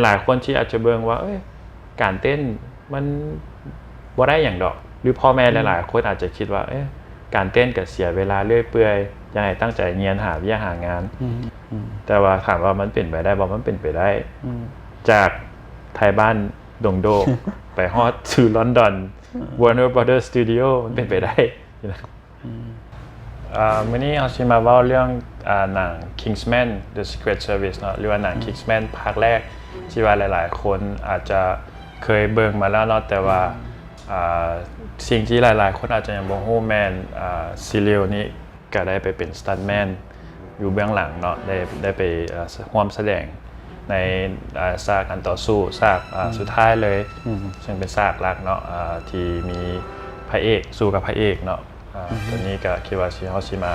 ຫຼາຍໆຄົນທີ່ອາດຈະເບິ່ງວ່າ ເອີຍ ການເຕັ້ນມັນບໍ່ໄດ້ຫຍັງດອກ ຫຼືພໍ່ແມ່ຫຼາຍໆຄົນອາດຈະຄິດວ່າ ເອີຍ ການເຕັ້ນກໍເສຍເວລາເລື້ອຍເປື່ອຍ ຢາກໃຫ້ຕັ້ງໃຈຮຽນ ຫາວຽກຫາງານ. ແຕ່ວ່າຖາມວ່າມັນເປັນໄປໄດ້ບໍ່? ມັນເປັນໄປໄດ້. ຈາກໄທບ້ານດົງໂດກ ໄປຮອດສູ່ລອນດອນ Warner Brothers Studio ມັນເປັນໄປໄດ້. ອາ ມື້ນີ້ເຮົາຊິມາເວົ້າເລື່ອງ ອາ ໜັງ Kingsman: The Secret Service ເນາະ ຫຼືວ່າໜັງ Kingsman ພາກແລກ ທີ່ວ່າຫຼາຍໆຄົນອາດຈະເຄີຍເບິ່ງມາແລ້ວເນາະ ແຕ່ວ່າ ອາ ສິ່ງທີ່ຫຼາຍໆຄົນອາດຈະຍັງບໍ່ຮູ້ແມ່ນ ອາ ຊີລິວນີ້ກໍໄດ້ໄປເປັນ stuntman ຢູ່ເບື້ອງຫຼັງເນາະ ໄດ້ ໄດ້ໄປ ເອີ ຮ່ວມສະແດງໃນ ອາ ສາກການຕໍ່ສູ້ ສາກ ອາ ສຸດທ້າຍເລີຍ ເຊິ່ງເປັນສາກຫຼັກເນາະ ອາ ທີ່ມີພະເອກສູ້ກັບພະເອກເນາະ. ອາ ໂຕນີ້ກໍຄິດວ່າຊິ ເຮົາຊິມາ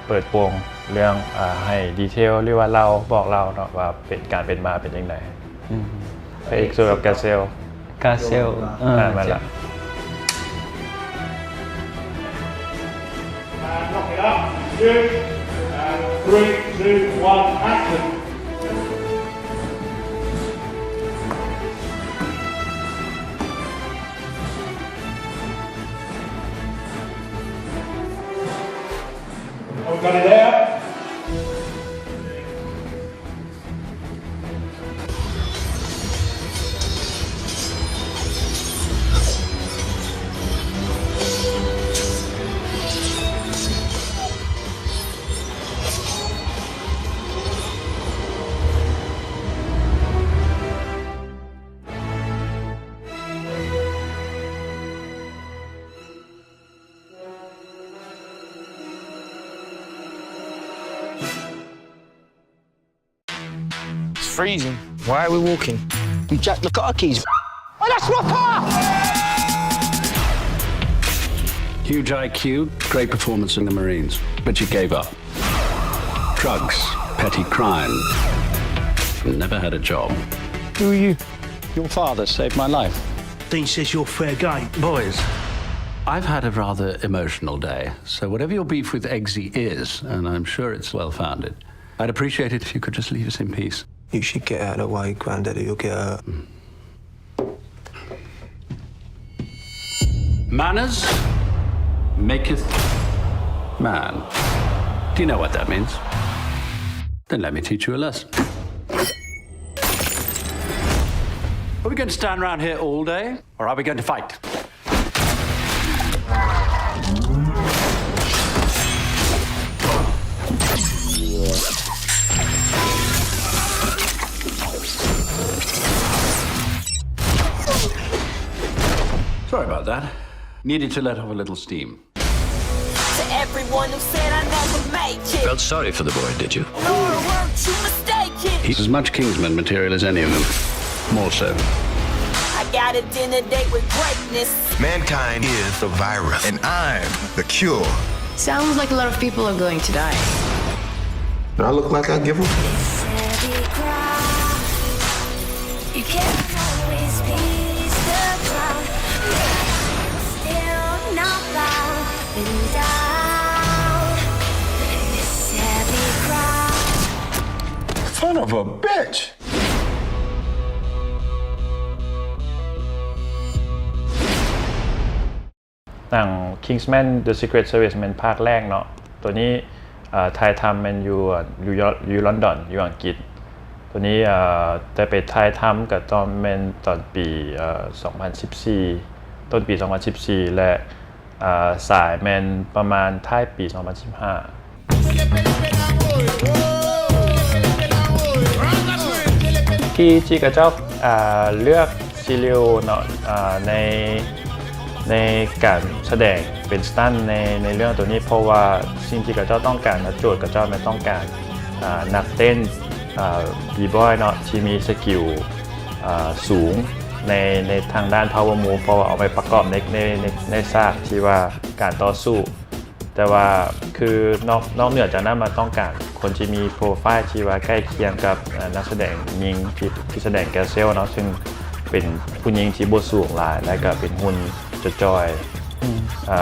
ເປີດໂປງເລື່ອງ ອາ ໃຫ້ດີເທວ ຫຼືວ່າເລົ່າ ບອກເລົ່າເນາະ ວ່າເປັນ ການເປັນມາເປັນຈັ່ງໃດ. ພະເອກສູ້ກັບກາເຊວ. ກາເຊວ ເອີ ແມ່ນລະ. And lock it up. Two, and three, two, one, action. Everybody there? It's freezing. Why are we walking? You jacked the car keys. Oh, that's my car! Huge I Q, great performance in the Marines, but you gave up. Drugs, petty crime. Never had a job. Who are you? Your father saved my life. Dean says you're fair game. Boys, I've had a rather emotional day, so whatever your beef with Eggsy is, and I'm sure it's well-founded, I'd appreciate it if you could just leave us in peace. You should get out of the way, Granddaddy, you'll get hurt. Manners maketh man. Do you know what that means? Then let me teach you a lesson. Are we going to stand around here all day, or are we going to fight? Sorry about that. Needed to let off a little steam. To everyone who said I never make it. Felt sorry for the boy, did you? Lord, weren't you mistaken? He's as much Kingsman material as any of them. More so. I got a dinner date with greatness. Mankind is the virus, and I'm the cure. Sounds like a lot of people are going to die. Do I look like I give a You can't always please the crowd. Still not bow. Son of a bitch! ໜັງ Kingsman: The Secret Service ແມ່ນພາກແລກເນາະ. ໂຕນີ້ ເອີ ຖ່າຍທຳແມ່ນຢູ່ ຢູ່ ຢູ່ລອນດອນ ຢູ່ອັງກິດ. ໂຕນີ້ ເອີ ໄດ້ໄປຖ່າຍທຳກໍຕອນ ແມ່ນຕອນປີ ເອີ ສອງພັນສິບສີ່ ຕົ້ນປີສອງພັນສິບສີ່ ແລະ ເອີ ສາຍແມ່ນປະມານທ້າຍປີສອງພັນສິບຫ້າ ທີ່ ທີ່ຂະເຈົ້າ ເອີ ເລືອກຊີລິວເນາະ ເອີ ໃນ ໃນການສະແດງເປັນສະຕັນໃນ ໃນເລື່ອງໂຕນີ້ ເພາະວ່າສິ່ງທີ່ຂະເຈົ້າຕ້ອງການ ແລະ ໂຈດຂະເຈົ້າແມ່ນຕ້ອງການ ເອີ ນັກເຕັ້ນ ເອີ ບີບອຍເນາະ ທີ່ມີສະກິວ ເອີ ສູງໃນ ໃນທາງດ້ານ power move ເພາະວ່າເອົາໄປປະກອບໃນ ໃນ ໃນ ໃນສາກທີ່ວ່າການຕໍ່ສູ້. ແຕ່ວ່າຄືນອກ ນອກເໜືອຈາກນັ້ນ ມັນຕ້ອງການຄົນທີ່ມີໂປຣໄຟລ໌ທີ່ວ່າໃກ້ຄຽງກັບ ເອີ ນັກສະແດງຍິງທີ່ ທີ່ສະແດງແກເຊວເນາະ ເຊິ່ງເປັນຜູ້ຍິງທີ່ບໍ່ສູງຫຼາຍ ແລະ ກໍເປັນຫຸ່ນຈ່ອຍໆ. ອືມ ເອີ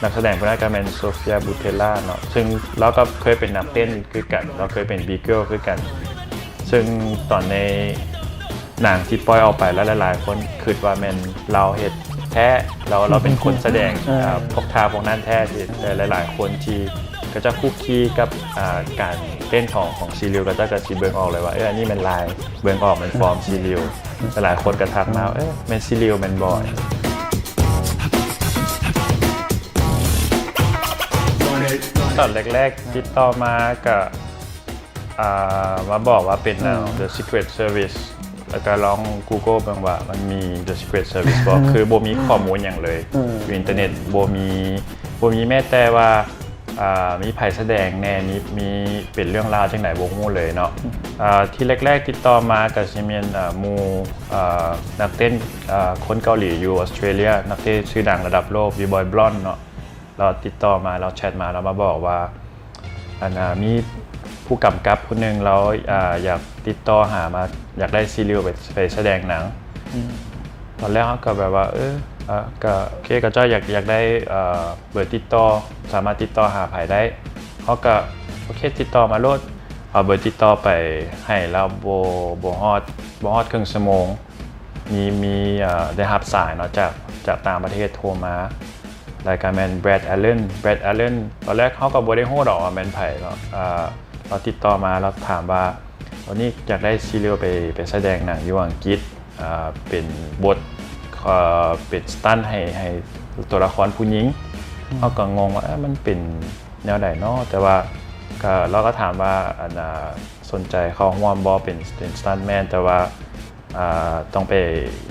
ນັກສະແດງຜູ້ນັ້ນກໍແມ່ນໂຊເຟຍ ບູເທລາເນາະ ເຊິ່ງລາວກໍເຄີຍເປັນນັກເຕັ້ນຄືກັນ ລາວເຄີຍເປັນບີເກີລຄືກັນ. ເຊິ່ງຕອນໃນ ໜັງທີ່ປ່ອຍອອກໄປແລ້ວ ຫຼາຍໆຄົນຄິດວ່າແມ່ນລາວເຮັດແທ້ ລາວ ລາວເປັນຄົນສະແດງ ເອີ ອາ ພວກທ່າພວກນັ້ນແທ້ ທີ່ ແຕ່ຫຼາຍໆຄົນທີ່ເຂົາເຈົ້າຄຸກຄີກັບ ອາ ການເຕັ້ນຂອງ ຂອງຊີລິວ ເຂົາເຈົ້າກໍຊິເບິ່ງອອກເລີຍວ່າ ເອີ ອັນນີ້ແມ່ນລາຍ ເບິ່ງອອກແມ່ນຟອມຊີລິວ ຫຼາຍໆຄົນກໍທັກມາ ເອີ ແມ່ນຊີລິວແມ່ນບໍ່? ຕອນແລກໆຕິດຕໍ່ມາກໍ ອ່າ ມາບອກວ່າເປັນ ອືມ The Secret Service ແລ້ວກໍລອງ Google ເບິ່ງວ່າມັນມີ The Secret Service ບໍ່ ຄືບໍ່ມີຂໍ້ມູນຫຍັງເລີຍ ເອີ ຢູ່ອິນເຕີເນັດບໍ່ມີ ບໍ່ມີແມ້ແຕ່ວ່າ ອ່າ ມີໃຜສະແດງແດ່ ມີ ມີເປັນເລື່ອງລາວຈັ່ງໃດບໍ່ຮູ້ເລີຍເນາະ ອືມ ອ່າ ທີ່ແລກໆຕິດຕໍ່ມາກໍຊິແມ່ນ ອ່າ ໝູ່ ອ່າ ນັກເຕັ້ນ ອ່າ ຄົນເກົາຫຼີຢູ່ອອສເຕຣເລຍ ນັກເຕັ້ນຊື່ດັງລະດັບໂລກ Beboy Blonde ເນາະ ລາວຕິດຕໍ່ມາ ລາວແຊັດມາ ລາວມາບອກວ່າ ອັນ ອ່າ ມີຜູ້ກຳກັບຜູ້ໜຶ່ງ ລາວ ອ່າ ຢາກຕິດຕໍ່ຫາມາ ຢາກໄດ້ຊີລິວໄປ ໄປສະແດງໜັງ ອືມ ຕອນແລກເຮົາກໍແບບວ່າ ເອີ ເອີ ກໍໂອເຄ ເຂົາເຈົ້າຢາກ ຢາກໄດ້ ເອີ ເບີຕິດຕໍ່ ສາມາດຕິດຕໍ່ຫາໃຜໄດ້ ເຮົາກໍໂອເຄ ຕິດຕໍ່ມາໂລດ ເອົາເບີຕິດຕໍ່ໄປໃຫ້ ແລ້ວບໍ່ ບໍ່ຮອດ ບໍ່ຮອດເຄິ່ງຊົ່ວໂມງ ມີ ມີ ເອີ ໄດ້ຮັບສາຍເນາະ ຈາກ ຈາກຕ່າງປະເທດໂທມາ ແລ້ວກໍແມ່ນ Brad Allen Brad Allen ຕອນແລກເຮົາກໍບໍ່ໄດ້ຮູ້ດອກວ່າແມ່ນໃຜເນາະ ເອີ ລາວຕິດຕໍ່ມາ ລາວຖາມວ່າ ວັນນີ້ຢາກໄດ້ຊີລິວໄປ ໄປສະແດງໜັງຢູ່ອັງກິດ ເປັນບົດ ເປັນສະຕັນໃຫ້ ໃຫ້ຕົວລະຄອນຜູ້ຍິງ ເຮົາກໍງົງວ່າ ເອີ ມັນເປັນແນວໃດເນາະ ແຕ່ວ່າກໍ ລາວກໍຖາມວ່າ ອັນ ສົນໃຈເຂົ້າຮ່ວມບໍ່ ເປັນ ເປັນສະຕັນແມນ ແຕ່ວ່າ ອ່າ ຕ້ອງໄປ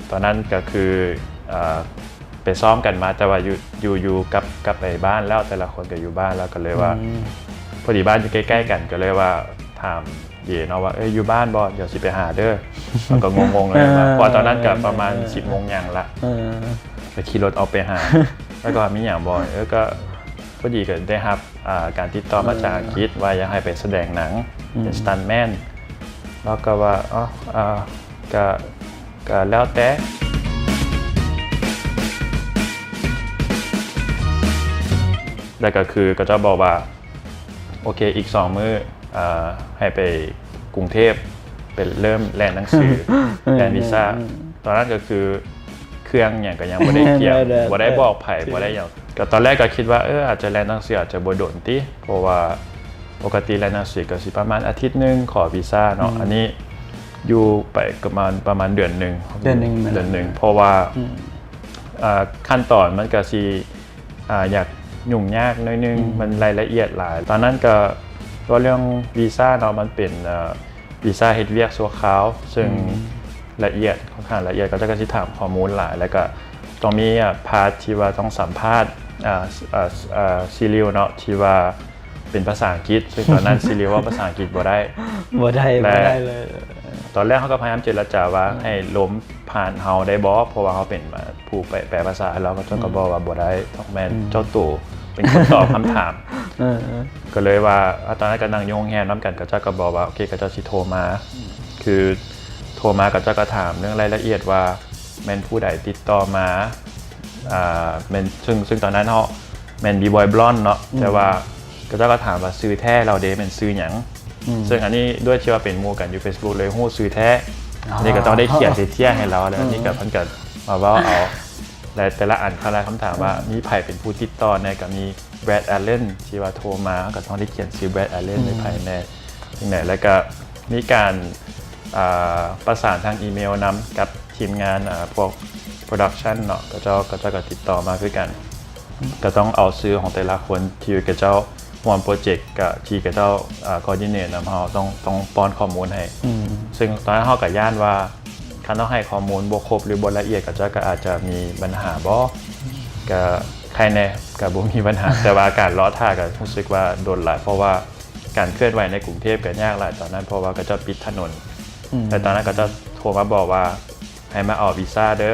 ຕອນນັ້ນກໍຄື ອ່າ ໄປຊ້ອມກັນມາ ແຕ່ວ່າຢູ່ ຢູ່ ຢູ່ກັບ ກັບໄປບ້ານແລ້ວ ແຕ່ລະຄົນກໍຢູ່ບ້ານແລ້ວ ກໍເລີຍວ່າ ອືມ ພໍດີບ້ານຢູ່ໃກ້ໆກັນ ກໍເລີຍວ່າຖາມເຢເນາະວ່າ ເອີ ຢູ່ບ້ານບໍ່ ດຽວຊິໄປຫາເດີ ເຮົາກໍງົງໆເລີຍວ່າ ເອີ ເພາະວ່າຕອນນັ້ນກໍປະມານ ເອີ ສິບໂມງຫຍັງລະ ເອີ ກໍຂີ່ລົດອອກໄປຫາ ແລ້ວກໍມີຫຍັງບໍ່ ເອີ ກໍພໍດີກໍໄດ້ຮັບ ອ່າ ການຕິດຕໍ່ມາຈາກອັງກິດ ເອີ ວ່າຢາກໃຫ້ໄປສະແດງໜັງ ອືມ ເປັນສະຕັນແມນ ລາວກໍວ່າ ອໍ ອ່າ ກະ ກະແລ້ວແຕ່ ແລ້ວກໍຄືເຂົາເຈົ້າບອກວ່າ ໂອເຄ ອີກສອງມື້ ອ່າ ໃຫ້ໄປກຸງເທບ ໄປເລີ່ມແລ່ນໜັງສື ແລ່ນວີຊາ ເອີ ຕອນນັ້ນກໍຄື ເຄື່ອງຫຍັງກໍຍັງບໍ່ໄດ້ກຽມ ແມ່ນ ບໍ່ໄດ້ບອກໃຜ ບໍ່ໄດ້ຫຍັງ ກໍຕອນແລກກໍຄິດວ່າ ເອີ ອາດຈະແລ່ນໜັງສືອາດຈະບໍ່ດົນຕິ ເພາະວ່າປົກກະຕິແລ່ນໜັງສືກໍຊິປະມານອາທິດໜຶ່ງ ຂໍວີຊາເນາະ ອືມ ອັນນີ້ຢູ່ໄປປະມານ ປະມານເດືອນໜຶ່ງ ເດືອນໜຶ່ງ ເດືອນໜຶ່ງ ເພາະວ່າ ອືມ ອ່າ ຂັ້ນຕອນມັນກໍຊິ ອ່າ ຢາກຫຍຸ້ງຍາກໜ້ອຍໜຶ່ງ ອືມ ມັນລາຍລະອຽດຫຼາຍ ຕອນນັ້ນກໍເວົ້າເລື່ອງວີຊາເນາະ ມັນເປັນ ເອີ ວີຊາເຮັດວຽກຊົ່ວຄາວ ເຊິ່ງ ອືມ ລະອຽດ ຄ່ອນຂ້າງລະອຽດ ເຂົາເຈົ້າກໍຊິຖາມຂໍ້ມູນຫຼາຍ ແລ້ວກໍຕ້ອງມີ ອາ ພາດທີ່ວ່າຕ້ອງສຳພາດ ອາ ອາ ອາ ຊີລິວເນາະ ທີ່ວ່າເປັນພາສາອັງກິດ ເຊິ່ງຕອນນັ້ນຊີລິວເວົ້າພາສາອັງກິດບໍ່ໄດ້ ບໍ່ໄດ້ ແລະ ບໍ່ໄດ້ເລີຍ ຕອນແລກເຮົາກໍພະຍາຍາມເຈລະຈາວ່າ ອືມ ໃຫ້ລົມຜ່ານເຮົາໄດ້ບໍ່ ເພາະວ່າເຮົາເປັນ ອາ ຜູ້ແປ ແປພາສາ ແລ້ວເຂົາເຈົ້າກໍ ອືມ ບອກວ່າບໍ່ໄດ້ ຕ້ອງແມ່ນ ອືມ ເຈົ້າໂຕເປັນຄົນຕອບຄຳຖາມ ເອີ ກໍເລີຍວ່າ ອາ ຕອນນັ້ນກໍນັ່ງຢູ່ໂຮງແຮມນຳກັນ ເຂົາເຈົ້າກໍບອກວ່າ ໂອເຄ ເຂົາເຈົ້າຊິໂທມາ ອືມ ຄືໂທມາ ເຂົາເຈົ້າກໍຖາມເລື່ອງລາຍລະອຽດວ່າ ແມ່ນຜູ້ໃດຕິດຕໍ່ມາ ອ່າ ແມ່ນ ເຊິ່ງ ເຊິ່ງຕອນນັ້ນເຮົາແມ່ນ Beboy Blonde ເນາະ ອືມ ແຕ່ວ່າເຂົາເຈົ້າກໍຖາມວ່າ ຊື່ແທ້ລາວເດ ແມ່ນຊື່ຫຍັງ? ອືມ ເຊິ່ງອັນນີ້ດ້ວຍທີ່ວ່າເປັນໝູ່ກັນຢູ່ Facebook ເລີຍຮູ້ຊື່ແທ້ ອໍ ອັນນີ້ກໍຕ້ອງໄດ້ຂຽນເສຍເທຍໃຫ້ລາວ ແລ້ວ ອືມ ອັນນີ້ກໍເພິ່ນກໍມາເວົ້າເອົາ ແລະ ແຕ່ລະອັນເຂົາລະຄຳຖາມວ່າ ອືມ ມີໃຜເປັນຜູ້ຕິດຕໍ່ແດ່ ກໍມີ Brad Allen ທີ່ວ່າໂທມາ ກໍຕ້ອງໄດ້ຂຽນຊື່ Brad Allen ອືມ ໃນພາຍໃນ ຈັ່ງໃດ ແລ້ວກໍມີການ ອ່າ ປະສານທາງອີເມວນຳກັບທີມງານ ອ່າ ພວກ Production ເນາະ ເຂົາເຈົ້າ ເຂົາເຈົ້າກໍຕິດຕໍ່ມາຄືກັນ ກໍຕ້ອງເອົາຊື່ຂອງແຕ່ລະຄົນທີ່ເຂົາເຈົ້າຮ່ວມໂປຣເຈັກ ກະທີ່ເຂົາເຈົ້າ ອ່າ coordinate ນຳເຮົາ ຕ້ອງ ຕ້ອງປ້ອນຂໍ້ມູນໃຫ້ ອືມ ເຊິ່ງຕອນນັ້ນເຮົາກໍຢ້ານວ່າ ຄັນເຮົາໃຫ້ຂໍ້ມູນບໍ່ຄົບ ຫຼື ບໍ່ລະອຽດ ເຂົາເຈົ້າກໍອາດຈະມີບັນຫາບໍ ກະໄຄແດ່ ກະບໍ່ມີບັນຫາ ແຕ່ວ່າການລໍຖ້າກໍຮູ້ສຶກວ່າດົນຫຼາຍ ເພາະວ່າການເຄື່ອນໄຫວໃນກຸງເທບກໍຍາກຫຼາຍຕອນນັ້ນ ເພາະວ່າເຂົາເຈົ້າປິດຖະໜົນ ອືມ ແຕ່ຕອນນັ້ນເຂົາເຈົ້າໂທມາບອກວ່າ ໃຫ້ມາເອົາວີຊາເດີ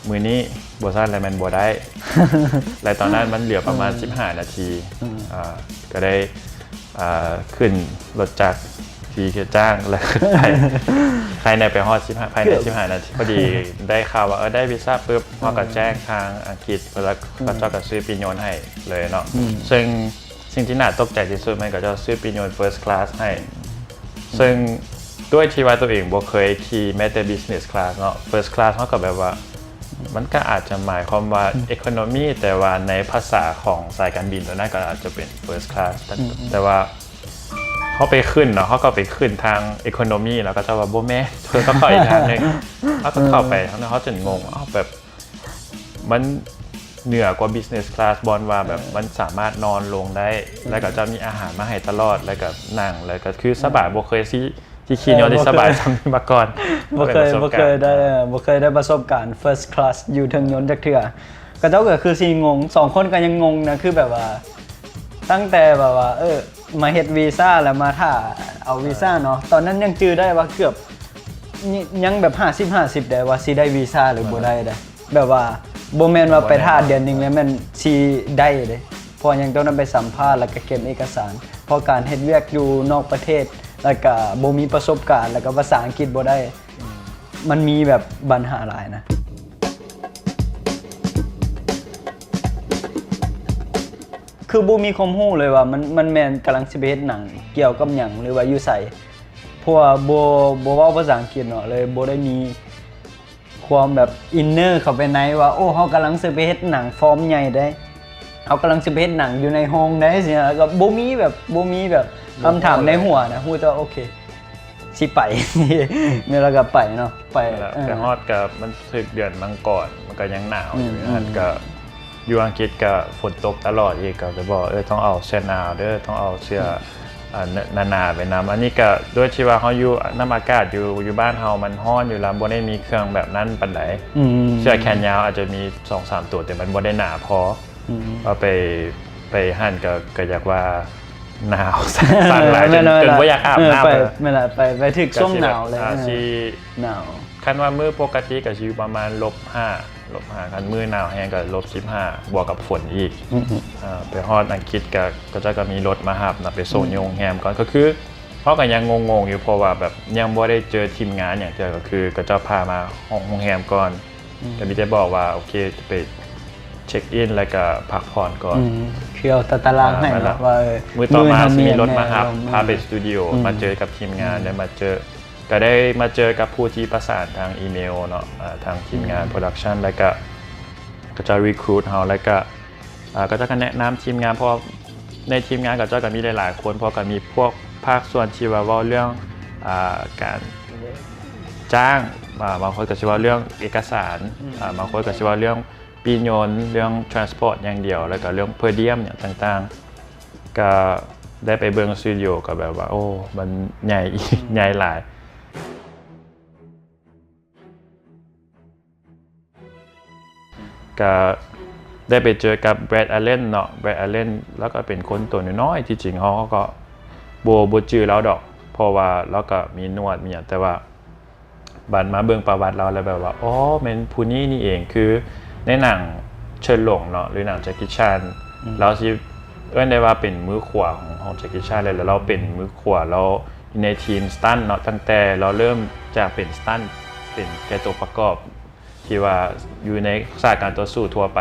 ມື້ນີ້ ບໍ່ຊັ້ນແລ້ວແມ່ນບໍ່ໄດ້ ແລະ ຕອນນັ້ນມັນເຫຼືອປະມານ ເອີ ສິບຫ້ານາທີ ອືມ ອ່າ ກໍໄດ້ ອ່າ ຂຶ້ນລົດຈັກທີ່ເຮັດຈ້າງ ແລ້ວໄປ ພາຍໃນໄປຮອດສິບຫ້າ ພາຍໃນສິບຫ້ານາທີ ພໍດີໄດ້ຂ່າວວ່າ ເອີ ໄດ້ວີຊາປຶບ ເອີ ເຮົາກໍແຈ້ງທາງອັງກິດ ແລ້ວ ອືມ ເຂົາເຈົ້າກໍຊື້ປີ້ຍົນໃຫ້ເລີຍເນາະ ອືມ ເຊິ່ງ ສິ່ງທີ່ໜ້າຕົກໃຈທີ່ສຸດ ແມ່ນເຂົາເຈົ້າຊື້ປີ້ຍົນ First Class ໃຫ້ ເຊິ່ງ ດ້ວຍທີ່ວ່າຕົວເອງບໍ່ເຄີຍຂີ່ແມ້ແຕ່ business class ເນາະ first class ເຮົາກໍແບບວ່າ ມັນກໍອາດຈະໝາຍຄວາມວ່າ economy ແຕ່ວ່າໃນພາສາຂອງສາຍການບິນຕົວນັ້ນກໍອາດຈະເປັນ first class ແຕ່ວ່າເຮົາໄປຂຶ້ນເນາະ ເຮົາກໍໄປຂຶ້ນທາງ economy ແລ້ວເຂົາເຈົ້າວ່າບໍ່ແມ່ນ ເຂົາເຂົ້າອີກທາງໜຶ່ງ ເຮົາກໍເຂົ້າໄປທາງນັ້ນ ເຮົາຈົນງົງ ເອົ້າ ແບບ ມັນເໜືອກວ່າ business class ບ່ອນວ່າແບບມັນສາມາດນອນລົງໄດ້ ແລ້ວກໍຈະມີອາຫານມາໃຫ້ຕະຫຼອດ ແລ້ວກໍນັ່ງ ແລ້ວກໍຄືສະບາຍ ບໍ່ເຄີຍຊິ ທີ່ຂີ່ຍົນທີ່ສະບາຍສ່ຳນີ້ມາກ່ອນ ບໍ່ເຄີຍ ບໍ່ເຄີຍໄດ້ ເອີ ບໍ່ເຄີຍໄດ້ປະສົບການ first class ຢູ່ເທິງຍົນຈັກເທື່ອ ເຂົາເຈົ້າກໍຄືຊິງົງ ສອງຄົນກໍຍັງງົງນະ ຄືແບບວ່າ ຕັ້ງແຕ່ແບບວ່າ ເອີ ມາເຮັດວີຊາ ແລ້ວມາຖ້າເອົາວີຊາເນາະ ຕອນນັ້ນຍັງຈື່ໄດ້ວ່າເກືອບ ຍັງແບບຫ້າສິບຫ້າສິບໄດ໋ວ່າຊິໄດ້ວີຊາ ຫຼື ບໍ່ໄດ້ໄດ໋ ແບບວ່າບໍ່ແມ່ນວ່າໄປຖ້າເດືອນໜຶ່ງແລ້ວແມ່ນຊິໄດ້ເດ້ ເພາະຫຍັງຕ້ອງໄດ້ໄປສຳພາດ ແລ້ວກໍເກັບເອກະສານ ເພາະການເຮັດວຽກຢູ່ນອກປະເທດ ແລ້ວກໍບໍ່ມີປະສົບການ ແລ້ວກໍພາສາອັງກິດບໍ່ໄດ້ ມັນມີແບບບັນຫາຫຼາຍນະ ຄືບໍ່ມີຄວາມຮູ້ເລີຍວ່າມັນ ມັນແມ່ນກຳລັງຊິໄປເຮັດໜັງກ່ຽວກັບຫຍັງ ຫຼືວ່າຢູ່ໃສ ເພາະວ່າບໍ່ ບໍ່ເວົ້າພາສາອັງກິດເນາະ ເລີຍບໍ່ໄດ້ມີຄວາມແບບ inner ເຂົ້າໄປໃນວ່າ ໂອ້ ເຮົາກຳລັງຊິໄປເຮັດໜັງຟອມໃຫຍ່ເດ້ ເຮົາກຳລັງຊິໄປເຮັດໜັງຢູ່ໃນໂຮງເດ້ ຊີ້ນະ ກໍບໍ່ມີແບບ ບໍ່ມີແບບຄຳຖາມໃນຫົວນະ ຮູ້ແຕ່ວ່າ ໂອເຄ ຊິໄປ ແລ້ວກໍໄປເນາະ ໄປ ແລ້ວ ເອີ ໄປຮອດກໍມັນຖືກເດືອນມັງກອນ ມັນກໍຍັງໜາວຢູ່ຫັ້ນ ກໍຢູ່ອັງກິດກໍຝົນຕົກຕະຫຼອດອີກ ກໍເລີຍບອກ ເອີ ຕ້ອງເອົາເສື້ອໜາວເດີ ຕ້ອງເອົາເສື້ອ ອືມ ອ່າ ໜາໆໄປນຳ ອັນນີ້ກໍດ້ວຍທີ່ວ່າເຮົາຢູ່ນຳອາກາດ ຢູ່ ຢູ່ບ້ານເຮົາມັນຮ້ອນຢູ່ແລ້ວ ບໍ່ໄດ້ມີເຄື່ອງແບບນັ້ນປານໃດ ອືມ ເສື້ອແຂນຍາວອາດຈະມີສອງສາມຕົວ ແຕ່ມັນບໍ່ໄດ້ໜາພໍ ອືມ ເອົາໄປ ໄປຫັ້ນກໍ ກໍຢາກວ່າ ໜາວ ສັ່ນຫຼາຍ ເອີ ຈົນ ແມ່ນແລ້ວ ຈົນບໍ່ຢາກອາບນ້ຳ ເອີ ແມ່ນລະ ໄປ ໄປຖືກຊ່ວງໜາວເລີຍ ກໍຊິແບບ ອ່າ ເອີ ຊິໜາວ ຄັນວ່າມື້ປົກກະຕິກໍຊິຢູ່ປະມານລົບຫ້າ ລົບຫ້າ ຄັນມື້ໜາວແຮງກໍລົບສິບຫ້າ ບວກກັບຝົນອີກ ອືມ ອ່າ ໄປຮອດອັງກິດກໍ ເຂົາເຈົ້າກໍມີລົດມາຮັບນະ ໄປສົ່ງ ອືມ ຢູ່ໂຮງແຮມກ່ອນ ກໍຄືເຮົາກໍຍັງງົງໆຢູ່ ເພາະວ່າແບບຍັງບໍ່ໄດ້ເຈີທີມງານຫຍັງເທື່ອ ກໍຄືເຂົາເຈົ້າພາມາຫ້ອງໂຮງແຮມກ່ອນ ອືມ ກໍມີແຕ່ບອກວ່າ ໂອເຄ ຈະໄປ check in ແລ້ວກໍພັກຜ່ອນກ່ອນ ອືມ ຄືເອົາຕາຕະລາງໃຫ້ເນາະ ວ່າ ເອີ ມື້ຕໍ່ມາຊິມີລົດມາຮັບ ພາໄປສະຕູດິໂອ ອືມ ມາເຈີກັບທີມງານ ອືມ ໄດ້ມາເຈີ ກໍໄດ້ມາເຈີກັບຜູ້ທີ່ປະສານທາງອີເມວເນາະ ເອີ ທາງທີມງານ ອືມ production ແລ້ວກໍ ເຂົາເຈົ້າ recruit ເຮົາ ແລ້ວກໍ ເອີ ເຂົາເຈົ້າກໍແນະນຳທີມງານ ເພາະວ່າໃນທີມງານເຂົາເຈົ້າກໍມີຫຼາຍໆຄົນ ເພາະກໍມີພວກພາກສ່ວນທີ່ວ່າເວົ້າເລື່ອງ ອ່າ ການຈ້າງ ອ່າ ບາງຄົນກໍຊິເວົ້າເລື່ອງເອກະສານ ອືມ ອ່າ ບາງຄົນກໍຊິເວົ້າເລື່ອງປີ້ຍົນ ເລື່ອງ transport ຢ່າງດຽວ ແລ້ວກໍເລື່ອງ per diem ຫຍັງຕ່າງໆ ກໍໄດ້ໄປເບິ່ງສະຕູດິໂອ ກໍແບບວ່າ ໂອ້ ມັນໃຫຍ່ ອືມ ໃຫຍ່ຫຼາຍ. ກະໄດ້ໄປເຈີກັບ Brad Allen ເນາະ Brad Allen ລາວກະເປັນຄົນໂຕນ້ອຍໆ ທີ່ຈິງເຮົາ ເຮົາກະບໍ່ ບໍ່ຈື່ລາວດອກ ເພາະວ່າລາວກະມີໜວດມີຫຍັງ ແຕ່ວ່າບັດມາເບິ່ງປະຫວັດລາວແລ້ວແບບວ່າ ອໍ ແມ່ນຜູ້ນີ້ນີ້ເອງ ຄືໃນໜັງເຊີນຫຼົງເນາະ ຫຼືໜັງ Jackie Chan ອືມ ລາວຊິເອີ້ນໄດ້ວ່າເປັນມືຂວາຂອງ ຂອງ Jackie Chan ເລີຍ ແລ້ວລາວເປັນມືຂວາ ລາວຢູ່ໃນທີມ stunt ເນາະ ຕັ້ງແຕ່ລາວເລີ່ມຈາກເປັນ stunt ເປັນແຕ່ຕົວປະກອບ ທີ່ວ່າຢູ່ໃນສາການຕໍ່ສູ້ທົ່ວໄປ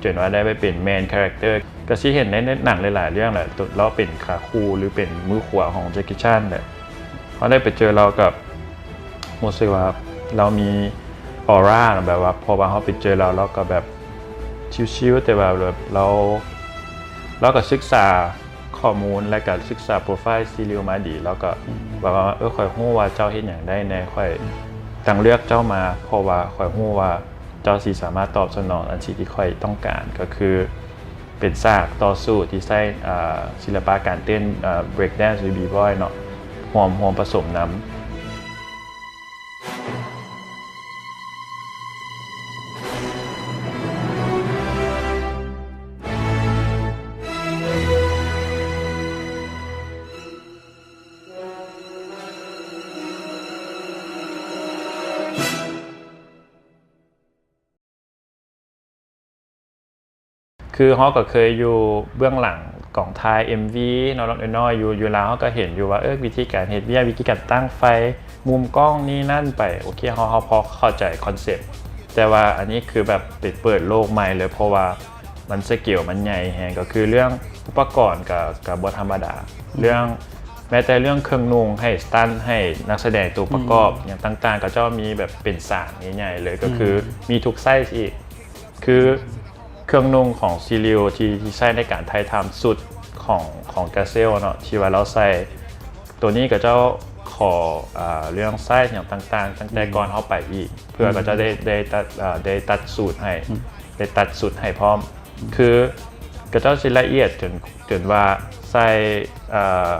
ຈົນວ່າໄດ້ໄປເປັນ main character ກໍຊິເຫັນໃນໜັງຫຼາຍໆເລື່ອງແຫຼະ ລາວເປັນຂາຄູ່ ຫຼືເປັນມືຂວາຂອງ Jackie Chan ແຫຼະ ເຮົາໄດ້ໄປເຈີລາວກໍຮູ້ສຶກວ່າລາວມີ aura ເນາະ ແບບວ່າ ເພາະວ່າເຮົາໄປເຈີລາວ ລາວກໍແບບຊິວໆ ແຕ່ວ່າແບບລາວ ລາວກໍສຶກສາ ຂໍ້ມູນ ແລະກະສຶກສາໂປຣໄຟລ໌ຊີຣີມາດີ ແລ້ວກະ ອືມ ແບບວ່າ ເອີ ຂ້ອຍຮູ້ວ່າເຈົ້າເຮັດຫຍັງໄດ້ແດ່ ຂ້ອຍ ອືມ ຈັ່ງເລືອກເຈົ້າມາ ເພາະວ່າຂ້ອຍຮູ້ວ່າເຈົ້າຊິສາມາດຕອບສະໜອງອັນສິ່ງທີ່ຂ້ອຍຕ້ອງການ ກໍຄືເປັນສາກຕໍ່ສູ້ທີ່ໃຊ້ ອ່າ ສິລະປະການເຕັ້ນ ອ່າ break dance ຫຼື b-boy ເນາະ ຮ່ວມ ຮ່ວມປະສົມນຳ. ຄືເຮົາກໍເຄີຍຢູ່ເບື້ອງຫຼັງກອງຖ່າຍເອັມວີເນາະ ນ້ອຍໆ ຢູ່ ຢູ່ລາວ ເຮົາກໍເຫັນຢູ່ວ່າ ເອີ ວິທີການເຮັດວຽກ ວິທີການຕັ້ງໄຟ ມຸມກ້ອງນີ້ນັ້ນໄປ ໂອເຄ ເຮົາ ເຮົາພໍເຂົ້າໃຈຄອນເຊັບ ແຕ່ວ່າອັນນີ້ຄືແບບໄປເປີດໂລກໃໝ່ເລີຍ ເພາະວ່າມັນສະເກວມັນໃຫຍ່ແຮງ ກໍຄືເລື່ອງອຸປະກອນກໍ ກໍບໍ່ທຳມະດາ ອືມ ເລື່ອງ ແມ້ແຕ່ເລື່ອງເຄື່ອງນຸ່ງໃຫ້ສະຕັນ ໃຫ້ນັກສະແດງ ຕົວປະກອບ ອືມ ຫຍັງຕ່າງໆ ເຂົາເຈົ້າມີແບບເປັນສາງໃຫຍ່ໆເລີຍ ກໍຄື ອືມ ມີທຸກໄຊສ໌ອີກ ຄືເຄື່ອງນຸ່ງຂອງຊີລິວທີ່ ທີ່ໃຊ້ໃນການຖ່າຍທຳ ຊຸດຂອງ ຂອງກາເຊວເນາະ ທີ່ວ່າລາວໃສ່ ໂຕນີ້ເຂົາເຈົ້າຂໍ ອາ ເລື່ອງໄຊສ໌ຫຍັງຕ່າງໆ ຕັ້ງແຕ່ ອືມ ກ່ອນເຮົາໄປອີກ ເພື່ອ ອືມ ເຂົາເຈົ້າໄດ້ ໄດ້ຕັດ ອາ ໄດ້ຕັດສູດໃຫ້ ອືມ ໄດ້ຕັດຊຸດໃຫ້ພ້ອມ ອືມ ຄືເຂົາເຈົ້າຊິລະອຽດຈົນ ຈົນວ່າໃສ່ ເອີ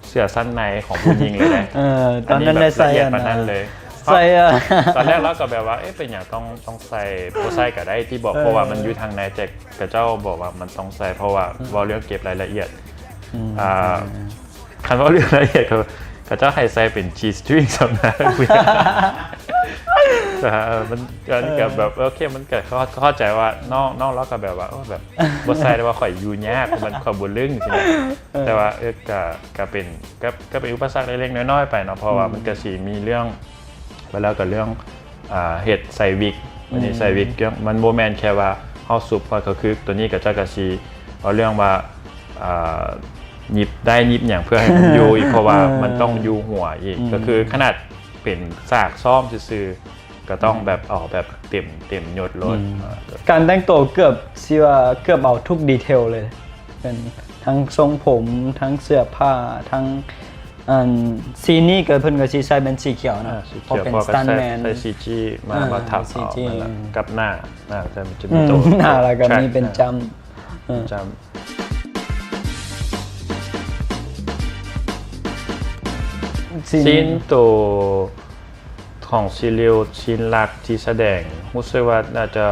ເສື້ອຊັ້ນໃນຂອງຜູ້ຍິງເລີຍເດ້. ເອີ ຕອນນັ້ນໄດ້ໃສ່ ອັນນີ້ແບບລະອຽດປານນັ້ນເລີຍ. ໃສ່ ຕອນແລກລາວກໍແບບວ່າ ເອະ ເປັນຫຍັງຕ້ອງ ຕ້ອງໃສ່ ບໍ່ໃສ່ກໍໄດ້ຕິບໍ ເອີ ເພາະວ່າມັນຢູ່ທາງໃນ ແຕ່ເຂົາເຈົ້າບອກວ່າມັນຕ້ອງໃສ່ ເພາະວ່າ ອືມ ເວົ້າເລື່ອງເກັບລາຍລະອຽດ ອືມ ອ່າ ເອີ ຄັນເວົ້າເລື່ອງລາຍລະອຽດ ເຂົາ ເຂົາເຈົ້າໃຫ້ໃສ່ເປັນຈີສະຕຣິງສຳນັກ ແຕ່ວ່າມັນ ອັນນີ້ກໍແບບ ເອີ ໂອເຄ ມັນກໍເຂົ້າ ເຂົ້າໃຈວ່ານ້ອງ ນ້ອງລາວກໍແບບວ່າ ໂອ້ ແບບບໍ່ໃສ່ແລ້ວວ່າຂ້ອຍຢູ່ຍາກ ມັນ ຂ້ອຍບໍ່ລຶ້ງຊີ້ນະ ເອີ ແຕ່ວ່າ ເອີ ກໍ ກໍເປັນ ກໍ ກໍເປັນອຸປະສັກເລັກໆນ້ອຍໆໄປເນາະ ເພາະວ່າ ອືມ ມັນກໍຊິມີເລື່ອງ ແລ້ວກໍເລື່ອງ ອ່າ ເຮັດໃສ່ວິກ ອືມ ອັນນີ້ໃສ່ວິກ ມັນບໍ່ແມ່ນແຄ່ວ່າເຮົາຊຸບ ກໍຄືໂຕນີ້ກໍເຈົ້າກໍຊິເວົ້າເລື່ອງວ່າ ອ່າ ຫຍິບໄດ້ຫຍິບຫຍັງເພື່ອໃຫ້ມັນຢູ່ອີກ ເພາະວ່າ ເອີ ມັນຕ້ອງຢູ່ຫົວອີກ ອືມ ກໍຄືຂະໜາດເປັນສາກຊ້ອມຊື່ໆ ກໍຕ້ອງ ອືມ ແບບເອົາແບບເຕັມ ເຕັມຍົດໂລດ ອືມ ເອີ ການແຕ່ງໂຕເກືອບຊິວ່າເກືອບເອົາທຸກດີເທວເລີຍ ເປັນທັງຊົງຜົມ ທັງເສື້ອຜ້າ ທັງ ອັນ ຊີນນີ້ກໍເພິ່ນກໍຊິໃສ່ເປັນສີຂຽວເນາະ ອ່າ ສີຂຽວ ເພາະເປັນ ເພາະ ສະຕັນແມນ ໃສ່ ໃສ່ ຊີຈີ ມາ ອ່າ ມາທັບເອົາ ຊີຈີ ນັ້ນແຫຼະ ອືມ ກັບໜ້າ ໜ້າກໍຈະມີ ອືມ ໂຕ ໜ້າແລ້ວກໍ ແທຣັກ ມີເປັນຈ້ຳ ເອີ ຈ້ຳ ຊີນ ຊີນໂຕຂອງຊີລິວ ຊີນຫຼັກທີ່ສະແດງ ຮູ້ສຶກວ່າໜ້າຈະ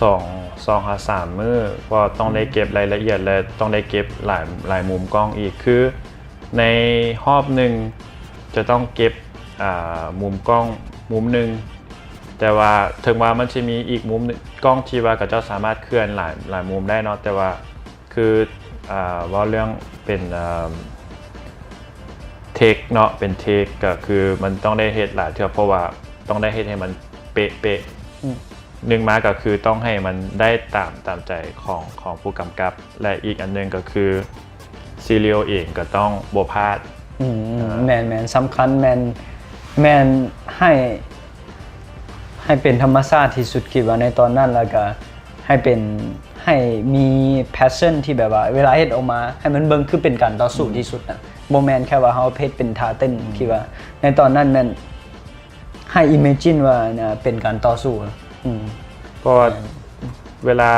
ສອງ ສອງຫາສາມມື້ ເພາະວ່າຕ້ອງໄດ້ເກັບ ອືມ ລາຍລະອຽດ ແລະ ຕ້ອງໄດ້ເກັບຫຼາຍ ຫຼາຍມຸມກ້ອງອີກ ຄືໃນຮອບໜຶ່ງຈະຕ້ອງເກັບ ອ່າ ມຸມກ້ອງມຸມໜຶ່ງ ແຕ່ວ່າເຖິງວ່າມັນຊິມີອີກມຸມກ້ອງທີ່ວ່າເຂົາເຈົ້າສາມາດເຄື່ອນຫຼາຍ ຫຼາຍມຸມໄດ້ເນາະ ແຕ່ວ່າ ຄື ອ່າ ເວົ້າເລື່ອງເປັນ ເອີ ເທັກເນາະ ເປັນເທັກ ກໍຄືມັນຕ້ອງໄດ້ເຮັດຫຼາຍເທື່ອ ເພາະວ່າຕ້ອງໄດ້ເຮັດໃຫ້ມັນເປະໆ ອືມ ໜຶ່ງມາກໍຄືຕ້ອງໃຫ້ມັນໄດ້ຕາມ ຕາມໃຈຂອງ ຂອງຜູ້ກຳກັບ ແລະ ອີກອັນໜຶ່ງກໍຄືຊີລິວເອງກໍຕ້ອງບໍ່ພາດ ອືມ ອ່າ ແມ່ນໆ ສຳຄັນ ແມ່ນ ແມ່ນໃຫ້ ໃຫ້ເປັນທຳມະຊາດທີ່ສຸດ ຄິດວ່າໃນຕອນນັ້ນ ແລ້ວກໍໃຫ້ເປັນ ໃຫ້ມີແພດເຊິນທີ່ແບບວ່າເວລາເຮັດອອກມາໃຫ້ມັນເບິ່ງຄືເປັນການຕໍ່ສູ້ ອືມ ທີ່ສຸດນະ ບໍ່ແມ່ນແຄ່ວ່າເຮົາເຮັດເປັນທ່າເຕັ້ນ ອືມ ຄິດວ່າໃນຕອນນັ້ນແມ່ນໃຫ້ອີເມຈິນວ່າ ເປັນການຕໍ່ສູ້ ອືມ ເພາະວ່າ ແມ່ນ ເວລາ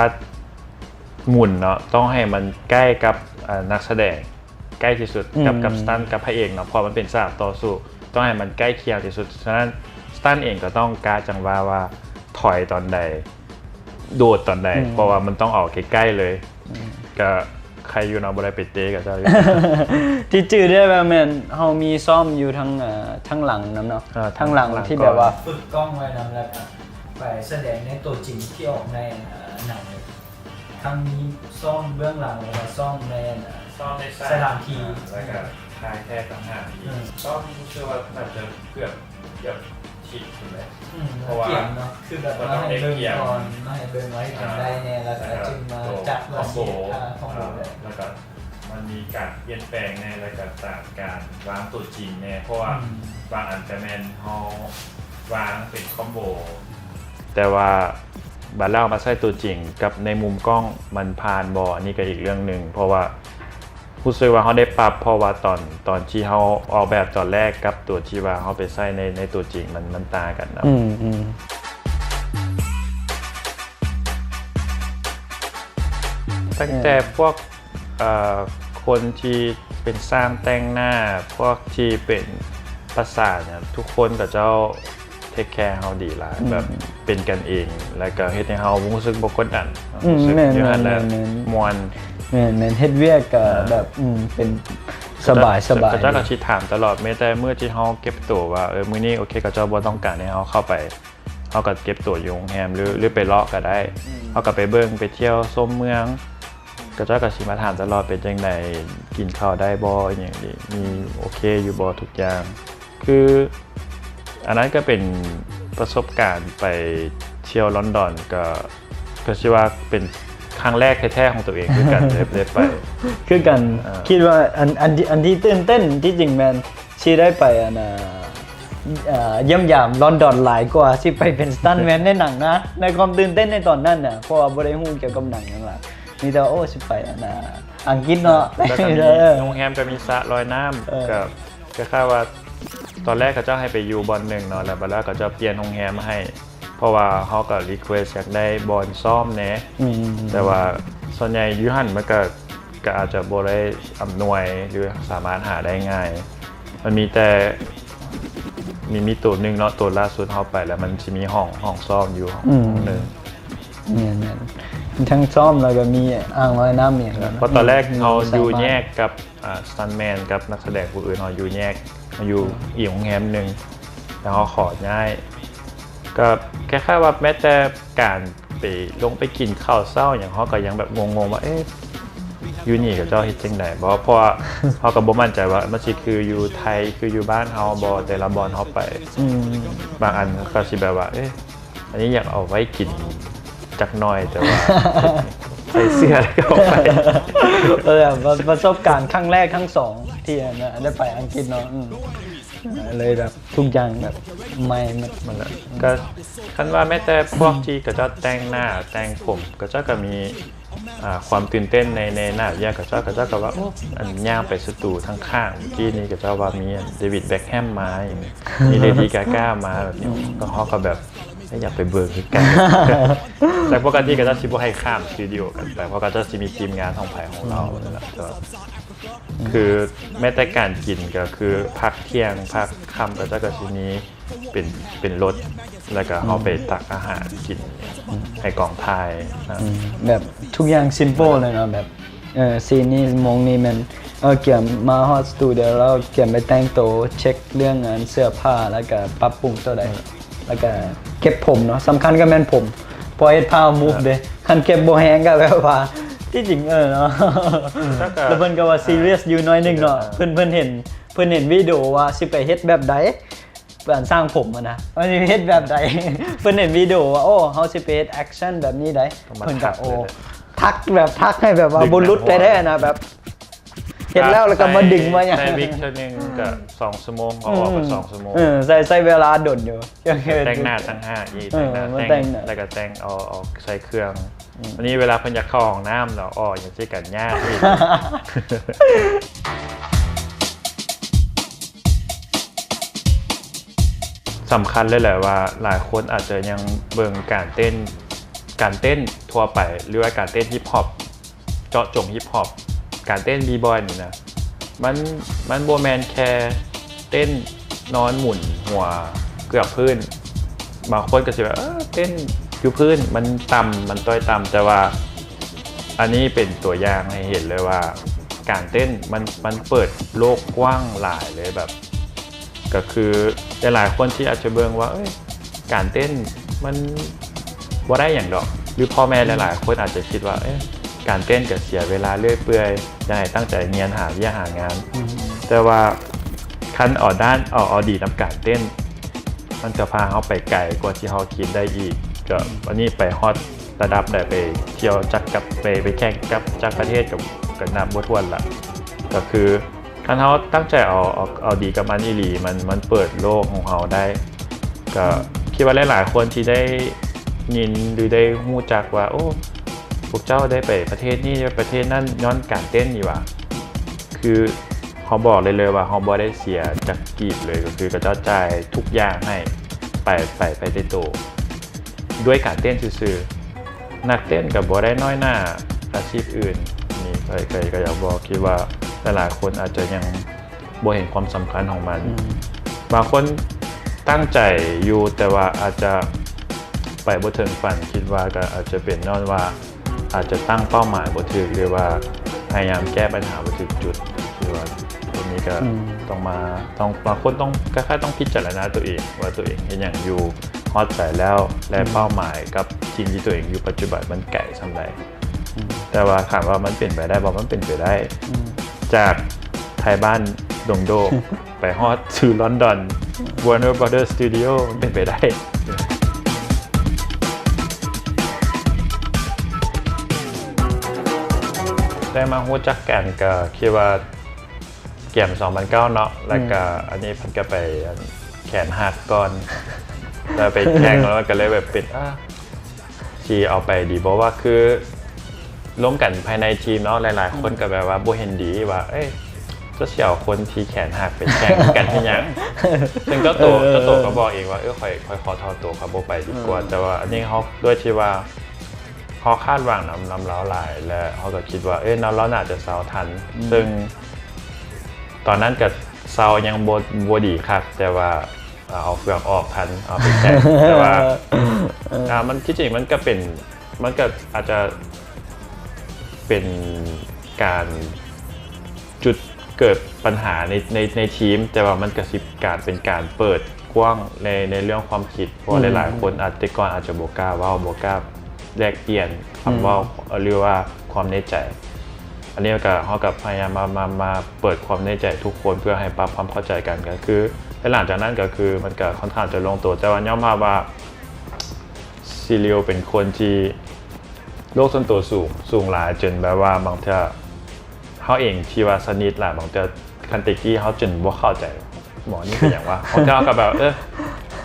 ໝູນເນາະ ຕ້ອງໃຫ້ມັນໃກ້ກັບ ເອີ ນັກສະແດງ ໃກ້ທີ່ສຸດ ອືມ ກັບ ກັບສະຕັນ ກັບພະເອກເນາະ ເພາະວ່າມັນເປັນສາມຕໍ່ສູ້ ຕ້ອງໃຫ້ມັນໃກ້ຄຽງທີ່ສຸດ ສະນັ້ນສະຕັນເອງກໍຕ້ອງກະຈັງຫວະວ່າ ວ່າຖອຍຕອນໃດ ໂດດຕອນໃດ ອືມ ເພາະວ່າມັນຕ້ອງເອົາໃກ້ໆເລີຍ ອືມ ກະໄຄຢູ່ເນາະ ບໍ່ໄດ້ໄປເຕະກັບເຈົ້າຢູ່ ທີ່ຈື່ໄດ້ວ່າແມ່ນເຮົາມີຊ້ອມຢູ່ທາງ ເອີ ທາງຫຼັງນຳເນາະ ເອີ ທາງຫຼັງ ທາງຫຼັງທີ່ແບບວ່າຝຶກກ້ອງໄວ້ນຳ ແລ້ວກະໄປສະແດງໃນຕົວຈິງທີ່ອອກໃນ ເອີ ໜັງເລີຍ. ທັງມີຊ້ອມເບື້ອງຫຼັງ ແລ້ວກໍຊ້ອມໃນ ຊ້ອມໃນສະຖານທີ່ ແລ້ວກໍຖ່າຍແທ້ຕ່າງຫາກອີກ ອືມ ຊ້ອມຮູ້ສຶກວ່າໜ້າຈະເກືອບ ເກືອບທິດພຸ້ນແຫຼະ ອືມ ເພາະວ່າ ເນາະ ຄືແບບວ່າໃຫ້ເບິ່ງກ່ອນ ໃຫ້ເບິ່ງວ່າເຮັດຫຍັງໄດ້ແດ່ ອ່າ ແລ້ວກໍ ແລ້ວກໍ ຈຶ່ງມາຈັດວ່າຊິເຮັດ ຄອມໂບ ອ່າ ຄອມໂບ ອ່າ ແລ້ວກໍມັນມີການປ່ຽນແປງແດ່ ແລ້ວກໍຕາມການວາງຕົວຈິງແດ່ ເພາະວ່າ ອືມ ບາງອັນກໍແມ່ນເຮົາວາງເປັນຄອມໂບ ແຕ່ວ່າບາດແລ້ວເອົາມາໃຊ້ຕົວຈິງກັບໃນມຸມກ້ອງມັນຜ່ານບໍ່ ອັນນີ້ກໍອີກເລື່ອງໜຶ່ງ ເພາະວ່າຮູ້ສຶກວ່າເຮົາໄດ້ປັບ ເພາະວ່າຕອນ ຕອນທີ່ເຮົາອອກແບບຕອນແລກກັບຕົວທີ່ວ່າເຮົາໄປໃຊ້ໃນ ໃນຕົວຈິງມັນ ມັນຕ່າງກັນເນາະ ອືມ ອືມ ຕັ້ງແຕ່ ເອີ ພວກ ເອີ ຄົນທີ່ເປັນຊ່າງແຕ່ງໜ້າ ພວກທີ່ເປັນປະສານຫຍັງ ທຸກຄົນເຂົາເຈົ້າເທກແຄເຮົາດີຫຼາຍ ອືມ ແບບເປັນກັນເອງ ແລ້ວກໍເຮັດໃຫ້ເຮົາຮູ້ສຶກບໍ່ກົດດັນ ອືມ ຮູ້ສຶກ ແມ່ນໆ ຢູ່ຫັ້ນແຫຼະ ແມ່ນໆ ມ່ວນ ແມ່ນໆ ເຮັດວຽກກໍ ອ່າ ແບບ ອືມ ເປັນສະບາຍໆ ເຂົາເຈົ້າກໍຊິຖາມຕະຫຼອດ ແມ້ແຕ່ມື້ທີ່ເຮົາເກັບໂຕວ່າ ເອີ ມື້ນີ້ໂອເຄ ເຂົາເຈົ້າບໍ່ຕ້ອງການໃຫ້ເຮົາເຂົ້າໄປ ເຮົາກໍເກັບຕົວຢູ່ໂຮງແຮມ ຫຼື ຫຼືໄປເລາະກໍໄດ້ ອືມ ເຮົາກໍໄປເບິ່ງ ໄປທ່ຽວຊົມເມືອງ ເຂົາເຈົ້າກໍຊິມາຖາມຕະຫຼອດ ເປັນຈັ່ງໃດ ກິນເຂົ້າໄດ້ບໍ່ ອີ່ຫຍັງດີ ມີໂອເຄຢູ່ບໍ່ທຸກຢ່າງ ຄືອັນນັ້ນກໍເປັນປະສົບການໄປທ່ຽວລອນດອນ ກໍ ກໍຊິວ່າເປັນ ຄັ້ງແລກແທ້ໆຂອງຕົວເອງຄືກັນ ໄດ້ ໄດ້ໄປ ຄືກັນ ເອີ ຄິດວ່າອັນ ອັນທີ່ ອັນທີ່ຕື່ນເຕັ້ນທີ່ຈິງແມ່ນຊິໄດ້ໄປອັນນ່າ ເອີ ຢ້ຽມຢາມລອນດອນຫຼາຍກວ່າຊິໄປເປັນສະຕັນແມນໃນໜັງນະ ໃນຄວາມຕື່ນເຕັ້ນໃນຕອນນັ້ນນະ ເພາະວ່າບໍ່ໄດ້ຮູ້ກ່ຽວກັບໜັງຫຍັງຫຼາຍ ມີແຕ່ວ່າ ໂອ້ ຊິໄປອັນນ່າ ອັງກິດເນາະ ແລ້ວກໍມີ ເອີ ໂຮງແຮມກໍມີສະລອຍນ້ຳ ເອີ ກໍ ກໍຄ້າຍໆວ່າ ຕອນແລກເຂົາເຈົ້າໃຫ້ໄປຢູ່ບ່ອນໜຶ່ງເນາະ ແລ້ວບາດແລ້ວເຂົາເຈົ້າປ່ຽນໂຮງແຮມໃຫ້ ເພາະວ່າເຮົາກໍ request ຢາກໄດ້ບ່ອນຊ້ອມແດ່ ອືມ ແຕ່ວ່າສ່ວນໃຫຍ່ຢູ່ຫັ້ນມັນກໍ ກໍອາດຈະບໍ່ໄດ້ອຳນວຍ ຫຼື ສາມາດຫາໄດ້ງ່າຍ ມັນມີແຕ່ ມີ ມີໂຕໜຶ່ງເນາະ ໂຕລ່າສຸດເຮົາໄປ ແລ້ວມັນຊິມີຫ້ອງ ຫ້ອງຊ້ອມຢູ່ ອືມ ຫ້ອງໜຶ່ງ ແມ່ນໆ ມີທັງຊ້ອມ ແລ້ວກໍມີອ່າງລອຍນ້ຳອີກ ເພາະຕອນແລກເຮົາຢູ່ແຍກກັບ ອ່າ ສະຕັນແມນກັບນັກສະແດງຜູ້ອື່ນ ເຮົາຢູ່ແຍກ ເຮົາຢູ່ອີກໂຮງແຮມໜຶ່ງ ແລ້ວເຮົາຂໍຍ້າຍ ກໍຄ້າຍໆວ່າແມ້ແຕ່ການໄປລົງໄປກິນເຂົ້າເຊົ້າຫຍັງ ເຮົາກໍຍັງແບບງົງໆວ່າ ເອະ ຢູ່ນີ້ເຂົາເຈົ້າເຮັດຈັ່ງໃດບໍ່ ເພາະວ່າເຮົາກໍບໍ່ໝັ້ນໃຈວ່າມັນຊິຄືຢູ່ໄທ ຄືຢູ່ບ້ານເຮົາບໍ່ ແຕ່ລະບ່ອນເຮົາໄປ ອືມ ບາງອັນກໍຊິແບບວ່າ ເອະ ອັນນີ້ຢາກເອົາໄວ້ກິນຈັກໜ່ອຍ ແຕ່ວ່າໃສ່ເສື້ອແລ້ວກໍອອກໄປ ເອີ ປະ ປະສົບການຄັ້ງແລກຄັ້ງສອງທີ່ໄດ້ໄປອັງກິດເນາະ ອືມ ເລີຍແບບທຸກຢ່າງແບບໃໝ່ໝົດ ມັນລະ ກໍຄັນວ່າແມ້ແຕ່ພວກທີ່ເຂົາເຈົ້າແຕ່ງໜ້າແຕ່ງຜົມ ເຂົາເຈົ້າກໍມີ ອ່າ ຄວາມຕື່ນເຕັ້ນໃນ ໃນໜ້າວຽກ ເຂົາເຈົ້າ ເຂົາເຈົ້າກໍວ່າ ໂອ້ ອັນຍ່າງໄປສະຕູທາງຂ້າງ ເມື່ອກີ້ນີ້ເຂົາເຈົ້າວ່າມີອັນ David Beckham ມາ ມີ Lady Gaga ມາ ແບບນີ້ ກໍເຮົາກໍແບບ ກໍຢາກໄປເບິ່ງຄືກັນ ແຕ່ປົກກະຕິເຂົາເຈົ້າຊິບໍ່ໃຫ້ຂ້າມສະຕູດິໂອກັນໄປ ເພາະເຂົາເຈົ້າຊິມີທີມງານຂອງໃຜຂອງລາວ ອືມ ນັ້ນແຫຼະ ກໍ ອືມ ຄືແມ້ແຕ່ການກິນກໍຄືພັກທ່ຽງ ພັກຄ່ຳ ເຂົາເຈົ້າກໍຊິມີ ເປັນ ເປັນລົດ ແລ້ວກໍເຮົາໄປ ອືມ ຕັກອາຫານກິນ ອືມ ໃຫ້ກອງຖ່າຍນະ ອືມ ແບບທຸກຢ່າງ simple ເລີຍເນາະ ແບບ ເອີ ຊີນນີ້ໂມງນີ້ແມ່ນ ເອີ ກຽມມາຮອດສະຕູດິໂອແລ້ວ ກຽມໄປແຕ່ງໂຕ ເຊັກເລື່ອງອັນເສື້ອຜ້າ ແລ້ວກໍປັບປຸງໂຕໃດ ອືມ ແລ້ວກໍເກັບຜົມເນາະ ສຳຄັນກໍແມ່ນຜົມ ເພາະເຮັດຜ້າ move ເດ້ ຄັນເກັບບໍ່ແຮງກໍແບບວ່າ ທີ່ຈິງ ເອີ ເນາະ ແລ້ວເພິ່ນກໍວ່າ serious ຢູ່ໜ້ອຍໜຶ່ງເນາະ ເພິ່ນ ເພິ່ນເຫັນ ເພິ່ນເຫັນວິດີໂອວ່າຊິໄປເຮັດແບບໃດ ການສ້າງຜົມຫັ້ນນະ ວ່າຊິເຮັດແບບໃດ ເພິ່ນເຫັນວິດີໂອວ່າ ໂອ້ ເຮົາຊິໄປເຮັດ action ແບບນີ້ໃດ ເພິ່ນກໍ ໂອ້ ທັກແບບ ທັກໃຫ້ແບບວ່າບໍ່ຫຼຸດແທ້ໆນະ ແບບເຮັດແລ້ວ ແລ້ວກໍມາດຶງມາຫຍັງ ໃສ່ວິກເທື່ອໜຶ່ງກໍສອງຊົ່ວໂມງ ອອກກໍສອງຊົ່ວໂມງ ເອີ ໃຊ້ ໃຊ້ເວລາດົນຢູ່ ແຕ່ງໜ້າຕ່າງຫາກອີກ ເອີ ແຕ່ງໜ້າ ແຕ່ງ ແລ້ວກໍແຕ່ງ ເອົາ ເອົາໃສ່ເຄື່ອງ ອືມ ອັນນີ້ເວລາເພິ່ນຢາກເຂົ້າຫ້ອງນ້ຳເນາະ ອໍ ຫຍັງຊິກັນຍາກອີກ ສຳຄັນເລີຍແຫຼະວ່າ ຫຼາຍຄົນອາດຈະຍັງເບິ່ງການເຕັ້ນ ການເຕັ້ນທົ່ວໄປ ຫຼືວ່າການເຕັ້ນ hip hop ເຈາະຈົງ hip hop ການເຕັ້ນ b-boy ນີ້ນະ ມັນ ມັນບໍ່ແມ່ນແຄ່ເຕັ້ນນອນໝູນຫົວເກືອກພື້ນ ບາງຄົນກໍຊິວ່າ ເອີ ເຕັ້ນຢູ່ພື້ນມັນຕ່ຳ ມັນຕ້ອຍຕ່ຳ ແຕ່ວ່າອັນນີ້ເປັນຕົວຢ່າງໃຫ້ເຫັນເລີຍວ່າ ການເຕັ້ນມັນ ມັນເປີດໂລກກວ້າງຫຼາຍເລີຍ ແບບ ກໍຄືຫຼາຍໆຄົນທີ່ອາດຈະເບິ່ງວ່າ ເອີຍ ການເຕັ້ນມັນບໍ່ໄດ້ຫຍັງດອກ ຫຼືພໍ່ແມ່ຫຼາຍໆຄົນອາດຈະຄິດວ່າ ເອີຍ ການເຕັ້ນກໍເສຍເວລາເລື່ອຍເປື່ອຍ ຢາກໃຫ້ຕັ້ງໃຈຮຽນ ຫາວຽກຫາງານ ອືມ ແຕ່ວ່າຄັນເອົາດ້ານ ເອົາ ເອົາດີນຳການເຕັ້ນ ມັນຈະພາເຮົາໄປໄກກວ່າທີ່ເຮົາຄິດໄດ້ອີກ ກໍ ອືມ ອັນນີ້ໄປຮອດລະດັບໃດ ໄປທ່ຽວຈັກກັບ ໄປ ໄປແຂ່ງກັບຈັກປະເທດ ກໍ ກໍນັບບໍ່ຖ້ວນລະ ກໍຄື ຄັນເຮົາຕັ້ງໃຈເອົາ ເອົາ ເອົາດີກັບມັນອີ່ຫຼີ ມັນ ມັນເປີດໂລກຂອງເຮົາໄດ້ ກໍ ອືມ ຄິດວ່າຫຼາຍໆຄົນທີ່ໄດ້ຍິນ ຫຼື ໄດ້ຮູ້ຈັກວ່າ ໂອ້ ພວກເຈົ້າໄດ້ໄປປະເທດນີ້ ໄດ້ໄປປະເທດນັ້ນ ຍ້ອນການເຕັ້ນນີ້ຫວາ ຄືເຮົາບອກໄດ້ເລີຍວ່າ ເຮົາບໍ່ໄດ້ເສຍຈັກກີບເລີຍ ກໍຄືເຂົາເຈົ້າຈ່າຍທຸກຢ່າງໃຫ້ ໄປ ໄປ ໄປແຕ່ໂຕ ດ້ວຍການເຕັ້ນຊື່ໆ ນັກເຕັ້ນກໍບໍ່ໄດ້ນ້ອຍໜ້າອາຊີບອື່ນ ນີ້ຂ້ອຍ ຂ້ອຍກໍຢາກບອກ ຄິດວ່າຫຼາຍໆຄົນອາດຈະຍັງບໍ່ເຫັນຄວາມສຳຄັນຂອງມັນ ອືມ ບາງຄົນຕັ້ງໃຈຢູ່ ແຕ່ວ່າອາດຈະໄປບໍ່ເຖິງຝັນ ຄິດວ່າກໍອາດຈະເປັນຍ້ອນວ່າ ອາດຈະຕັ້ງເປົ້າໝາຍບໍ່ຖືກ ຫຼືວ່າພະຍາຍາມແກ້ບັນຫາບໍ່ຖືກຈຸດ ຫຼືວ່າຕົວນີ້ກໍ ອືມ ຕ້ອງມາ ຕ້ອງ ບາງຄົນຕ້ອງ ຄ້າຍໆຕ້ອງພິຈາລະນາຕົວເອງວ່າຕົວເອງເຮັດຫຍັງຢູ່ ຮອດໃສແລ້ວ ແລະ ອືມ ເປົ້າໝາຍກັບສິ່ງທີ່ຕົວເອງຢູ່ປັດຈຸບັນມັນໄກສ່ຳໃດ ອືມ ແຕ່ວ່າຖາມວ່າມັນເປັນໄປໄດ້ບໍ່? ມັນເປັນໄປໄດ້ ອືມ ຈາກໄທບ້ານດົງໂດກ ໄປຮອດສູ່ລອນດອນ Warner Brothers Studio ມັນເປັນໄປໄດ້. ໄດ້ມາຮູ້ຈັກກັນກໍຄິດວ່າເກມສອງພັນເກົ້າເນາະ ແລ້ວກໍ ອືມ ອັນນີ້ເພິ່ນກໍໄປ ອັນ ແຂນຫັກກ່ອນ ແລ້ວໄປແຂ່ງ ແລ້ວມັນກໍເລີຍແບບເປັນ ອ່າ ຊິເອົາໄປດີບໍ່ ວ່າຄືລົມກັນພາຍໃນທີມເນາະ ຫຼາຍໆຄົນ ອືມ ກໍແບບວ່າບໍ່ເຫັນດີວ່າ ເອີຍ ຈະຊິເອົາຄົນທີ່ແຂນຫັກໄປແຂ່ງກັນເຮັດຫຍັງ? ເຊິ່ງເຈົ້າໂຕ ເອີ ເຈົ້າໂຕກໍບອກເອງວ່າ ເອີ ຂ້ອຍ ຂ້ອຍຂໍຖອນໂຕ ຂ້ອຍບໍ່ໄປດີກວ່າ. ອືມ ແຕ່ວ່າອັນນີ້ເຮົາ ດ້ວຍທີ່ວ່າເຮົາຄາດຫວັງນຳ ນຳລາວຫຼາຍ ແລະ ເຮົາກໍຄິດວ່າ ເອີຍ ເຮົາ ລາວໜ້າຈະເຊົາທັນ. ອືມ ເຊິ່ງຕອນນັ້ນກໍເຊົາຍັງບໍ່ ບໍ່ດີຄັກ ແຕ່ວ່າ ອ່າ ເອົາເຟືອກອອກທັນ ເອົາໄປແຂ່ງ ແຕ່ວ່າ ເອີ ອ່າ ມັນ ທີ່ຈິງມັນກໍເປັນ ມັນກໍອາດຈະເປັນການຈຸດເກີດບັນຫາໃນ ໃນ ໃນທີມ ແຕ່ວ່າມັນກໍຊິການເປັນການເປີດກວ້າງໃນ ໃນເລື່ອງຄວາມຄິດ ເພາະວ່າ ອືມ ຫຼາຍໆຄົນອາດ ແຕ່ກ່ອນອາດຈະບໍ່ກ້າເວົ້າ ບໍ່ກ້າແລກປ່ຽນຄຳເວົ້າ ອືມ ເອີ ຫຼືວ່າຄວາມໃນໃຈ. ອັນນີ້ກໍ ເຮົາກໍພະຍາຍາມມາ ມາ ມາເປີດຄວາມໃນໃຈທຸກຄົນ ເພື່ອໃຫ້ປັບຄວາມເຂົ້າໃຈກັນ ກໍຄື ແລະ ຫຼັງຈາກນັ້ນກໍຄື ມັນກໍຄ່ອນຂ້າງຈະລົງຕົວ ແຕ່ວ່າຍອມຮັບວ່າຊີລິວເປັນຄົນທີ່ໂລກສ່ວນຕົວສູງ ສູງຫຼາຍ ຈົນແບບວ່າບາງເທື່ອເຮົາເອງທີ່ວ່າສະໜິດຫຼາຍ ບາງເທື່ອ ຄັນແຕ່ກີ້ເຮົາຈົນບໍ່ເຂົ້າໃຈ ໝໍນີ້ເປັນຫຍັງວະ? ບາງເທື່ອເຮົາກໍແບບ ເອີ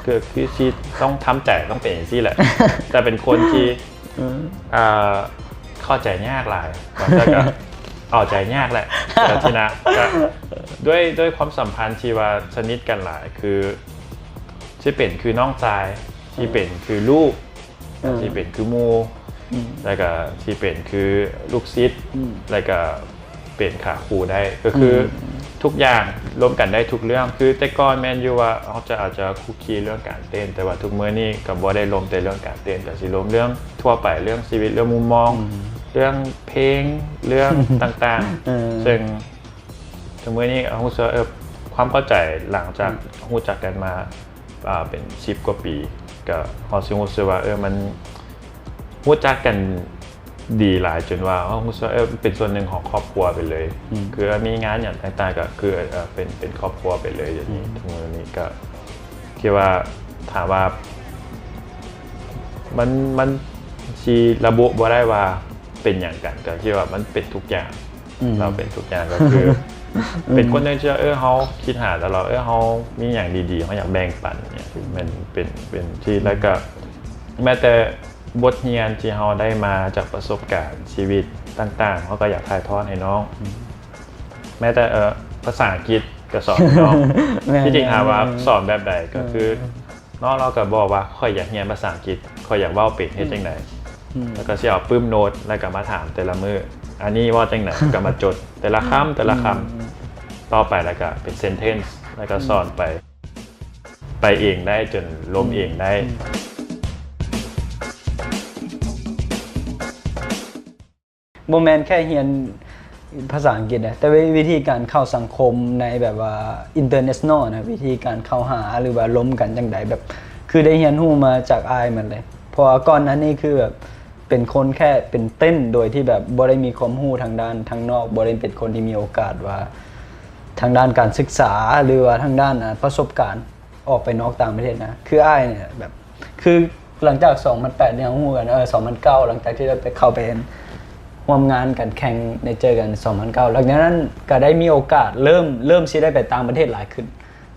ຄື ຄືຊິຕ້ອງທຳໃຈ ຕ້ອງເປັນຈັ່ງຊີ້ແຫຼະ ແຕ່ເປັນຄົນທີ່ ອືມ ອ່າ ເຂົ້າໃຈຍາກຫຼາຍ ບາງເທື່ອກໍເອົາໃຈຍາກແຫຼະ ແຕ່ທີ່ນະ ກໍດ້ວຍ ດ້ວຍຄວາມສຳພັນທີ່ວ່າສະໜິດກັນຫຼາຍ ຄືຊິເປັນຄືນ້ອງຊາຍ ຊິເປັນຄືລູກ ເອີ ຊິເປັນຄືໝູ່ ອືມ ແລ້ວກໍຊິເປັນຄືລູກສິດ ອືມ ແລ້ວກໍ ເປັນຂາຄູໄດ້ ກໍຄື ອືມ ທຸກຢ່າງລວມກັນໄດ້ທຸກເລື່ອງ ຄືແຕ່ກ່ອນແມ່ນຢູ່ວ່າເຮົາຈະ ອາດຈະຄຸກຄີເລື່ອງການເຕັ້ນ ແຕ່ວ່າທຸກມື້ນີ້ກໍບໍ່ໄດ້ລົມແຕ່ເລື່ອງການເຕັ້ນ ກໍຊິລົມເລື່ອງທົ່ວໄປ ເລື່ອງຊີວິດ ເລື່ອງມຸມມອງ ອືມ ເລື່ອງເພງ ເລື່ອງຕ່າງໆ ເອີ ເຊິ່ງທຸກມື້ນີ້ເຮົາຮູ້ສຶກວ່າ ເອີ ຄວາມເຂົ້າໃຈຫຼັງຈາກ ອືມ ຮູ້ຈັກກັນມາ ອ່າ ເປັນສິບກວ່າປີ ກໍເຮົາຊິຮູ້ສຶກວ່າ ເອີ ມັນຮູ້ຈັກກັນດີຫຼາຍ ຈົນວ່າເຮົາຮູ້ສຶກວ່າ ເອີ ເປັນສ່ວນໜຶ່ງຂອງຄອບຄົວໄປເລີຍ ອືມ ຄືມີງານຫຍັງຕ່າງໆ ກໍຄື ເອີ ເປັນ ເປັນຄອບຄົວໄປເລີຍ. ດຽວນີ້ ອືມ ທຸກມື້ນີ້ກໍຄິດວ່າ ຖາມວ່າ ມັນ ມັນຊິລະບຸບໍ່ໄດ້ວ່າເປັນຫຍັງກັນ ກໍຄິດວ່າມັນເປັນທຸກຢ່າງ ອືມ ເຮົາເປັນທຸກຢ່າງ ກໍຄື ອືມ ເປັນຄົນທີ່ ເອີ ເຮົາຄິດຫາຕະຫຼອດ ເອີ ເຮົາມີຫຍັງດີໆ ເຮົາຢາກແບ່ງປັນຫຍັງ ອືມ ແມ່ນເປັນ ເປັນທີ່ ອືມ ແລ້ວກໍແມ້ແຕ່ບົດຮຽນທີ່ເຮົາໄດ້ມາຈາກປະສົບການຊີວິດຕ່າງໆ ເຮົາກໍຢາກຖ່າຍທອດໃຫ້ນ້ອງ ອືມ ແມ້ແຕ່ ເອີ ພາສາອັງກິດກໍສອນໃຫ້ນ້ອງ ແມ່ນ ທີ່ຈິງຖາມວ່າ ແມ່ນ ສອນແບບໃດ ກໍຄື ເອີ ເນາະ ເຮົາກໍບອກວ່າ ຂ້ອຍຢາກຮຽນພາສາອັງກິດ ຂ້ອຍຢາກເວົ້າເປັນ ເຮັດ ອືມ ຈັ່ງໃດ ອືມ ແລ້ວກໍຊິເອົາປຶ້ມໂນ້ດ ແລ້ວກໍມາຖາມແຕ່ລະມື້ ອັນນີ້ເວົ້າຈັ່ງໃດ ກໍມາຈົດແຕ່ລະຄຳ ແຕ່ລະຄຳ ອືມ ຕໍ່ໄປ ແລ້ວກໍເປັນ sentence ແລ້ວກໍ ອືມ ສອນໄປ ໄປເອງໄດ້ ຈົນລົມເອງໄດ້ ອືມ ອືມ ບໍ່ແມ່ນແຄ່ຮຽນພາສາອັງກິດນະ ແຕ່ວ່າວິທີການເຂົ້າສັງຄົມໃນແບບວ່າ international ນະ ວິທີການເຂົ້າຫາ ຫຼືວ່າລົມກັນຈັ່ງໃດ ແບບ ຄືໄດ້ຮຽນຮູ້ມາຈາກອ້າຍໝົດເລີຍ ເພາະວ່າກ່ອນໜ້ານີ້ຄືແບບເປັນຄົນແຄ່ເປັນເຕັ້ນ ໂດຍທີ່ແບບບໍ່ໄດ້ມີຄວາມຮູ້ທາງດ້ານທາງນອກ ບໍ່ໄດ້ເປັນຄົນທີ່ມີໂອກາດວ່າ ທາງດ້ານການສຶກສາ ຫຼືວ່າທາງດ້ານ ອ່າ ປະສົບການ ອອກໄປນອກຕ່າງປະເທດນະ ຄືອ້າຍນີ້ແບບ ຄືຫຼັງຈາກສອງພັນແປດນີ້ເຮົາຮູ້ກັນ ເອີ ສອງພັນເກົ້າ ຫຼັງຈາກທີ່ໄດ້ໄປ ເຂົ້າໄປຮ່ວມງານກັນ ແຂ່ງ ໄດ້ເຈີກັນສອງພັນເກົ້າ ຫຼັງຈາກນັ້ນກໍໄດ້ມີໂອກາດເລີ່ມ ເລີ່ມຊິໄດ້ໄປຕ່າງປະເທດຫຼາຍຂຶ້ນ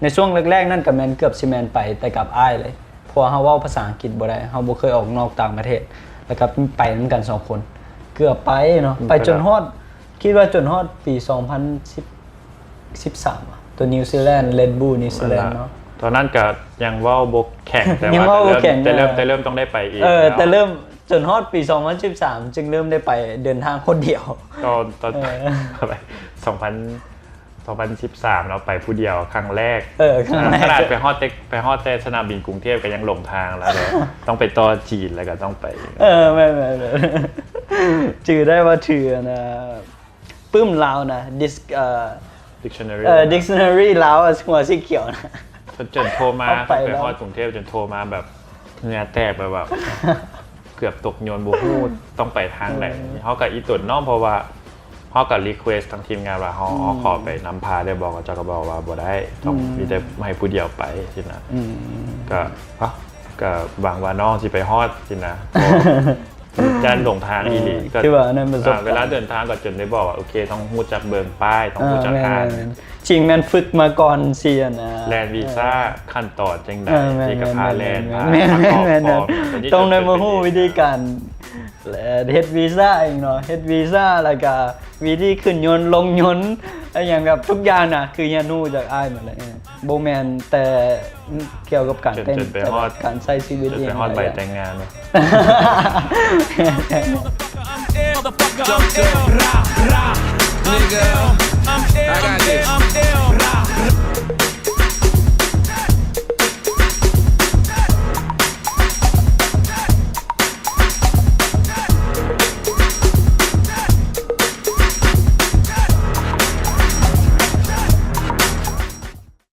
ໃນຊ່ວງແລກໆນັ້ນກໍແມ່ນເກືອບຊິແມ່ນໄປແຕ່ກັບອ້າຍເລີຍ ເພາະວ່າເຮົາເວົ້າພາສາອັງກິດບໍ່ໄດ້ ເຮົາບໍ່ເຄີຍອອກນອກຕ່າງປະເທດ ແລ້ວກໍໄປນຳກັນສອງຄົນ ເກືອບໄປເນາະ ໄປຈົນຮອດ ຄິດວ່າຈົນຮອດປີສອງພັນສິບ ສິບສາມ ໂຕນິວຊີແລນ ເຣດບູລນິວຊີແລນເນາະ ຕອນນັ້ນກໍຍັງເວົ້າບໍ່ແຂງ ແຕ່ ຍັງ ວ່າ ເວົ້າບໍ່ແຂງ ແຕ່ເລີ່ມ ແຕ່ເລີ່ມ ແຕ່ເລີ່ມຕ້ອງໄດ້ໄປເອງ ເອີ ແລ້ວ ແຕ່ເລີ່ມຈົນຮອດປີສອງພັນສິບສາມ ຈຶ່ງເລີ່ມໄດ້ໄປເດີນທາງຄົນດຽວ ຕອນ ຕອນ ເອີ ສອງພັນ ສອງພັນສິບສາມເນາະ ໄປຜູ້ດຽວຄັ້ງແລກ ເອີ ຄັ້ງແລກ ຂະໜາດໄປຮອດແຕ່ ໄປຮອດແຕ່ສະໜາມບິນກຸງເທບກໍຍັງຫຼົງທາງແລ້ວເດ້ ຕ້ອງໄປຕໍ່ຈີນ ແລ້ວກໍຕ້ອງໄປ ເອີ ແມ່ນໆໆ ຈື່ໄດ້ວ່າຖືອັນນະ ປຶ້ມລາວນະ ດິກ ເອີ ດິກຊັນນາຣີ ເອີ ດິກຊັນນາຣີລາວ ຫົວສີຂຽວນະ ຈົນ ຈົນໂທມາ ເອົາໄປ ໄປຮອດກຸງເທບ ຈົນໂທມາແບບເຫື່ອແຕກ ແບບວ່າເກືອບຕົກຍົນ ບໍ່ຮູ້ຕ້ອງໄປທາງໃດ ເອີ ເຮົາກໍອີ່ຕົນເນາະ ເພາະວ່າເຮົາກໍຣີເຄວສທາງທີມງານວ່າ ເຮົາ ອືມ ເຮົາຂໍໄປນຳພາໄດ້ບໍ່ ເຂົາເຈົ້າກໍບອກວ່າບໍ່ໄດ້ ຕ້ອງ ອອືມ ມີແຕ່ໃຫ້ຜູ້ດຽວໄປຊີ້ນະ ອືມ ກໍ ເອົ້າ ກໍຫວັງວ່ານ້ອງຊິໄປຮອດຊີ້ນະ ເພາະວ່າ ຢ້ານຫຼົງທາງອີ່ຫຼີ ກໍ ຄືວ່າອັນນັ້ນປະສົບການ ເວລາເດີນທາງກໍຈົນໄດ້ບອກວ່າ ໂອເຄ ຕ້ອງຮູ້ຈັກເບິ່ງປ້າຍ ຕ້ອງຮູ້ຈັກອ່ານ ແມ່ນໆ ຈິງແມ່ນຝຶກມາກ່ອນຊິ ອັນນ່າ ແລ່ນວີຊາ ເອີ ຂັ້ນຕອນຈັ່ງໃດ ເອີ ແມ່ນໆ ທີ່ກະພາແລ່ນ ແມ່ນໆ ພາ ແມ່ນໆ ຕ້ອງໄດ້ມາຮູ້ວິທີການ ແລະ ເຮັດວີຊາອີກເນາະ ເຮັດວີຊາ ແລ້ວກະວິທີຂຶ້ນຍົນລົງຍົນ ອີຫຍັງແບບທຸກຢ່າງນະ ຄືຮຽນຮູ້ຈາກອ້າຍໝົດເລີຍ ເອີ ບໍ່ແມ່ນແຕ່ກ່ຽວກັບການເຕັ້ນ ຈົນໄປຮອດ ແຕ່ວ່າການໃຊ້ຊີວິດ ຈົນໄປຮອດໃບແຕ່ງງານເນາະ Nigga, I got this.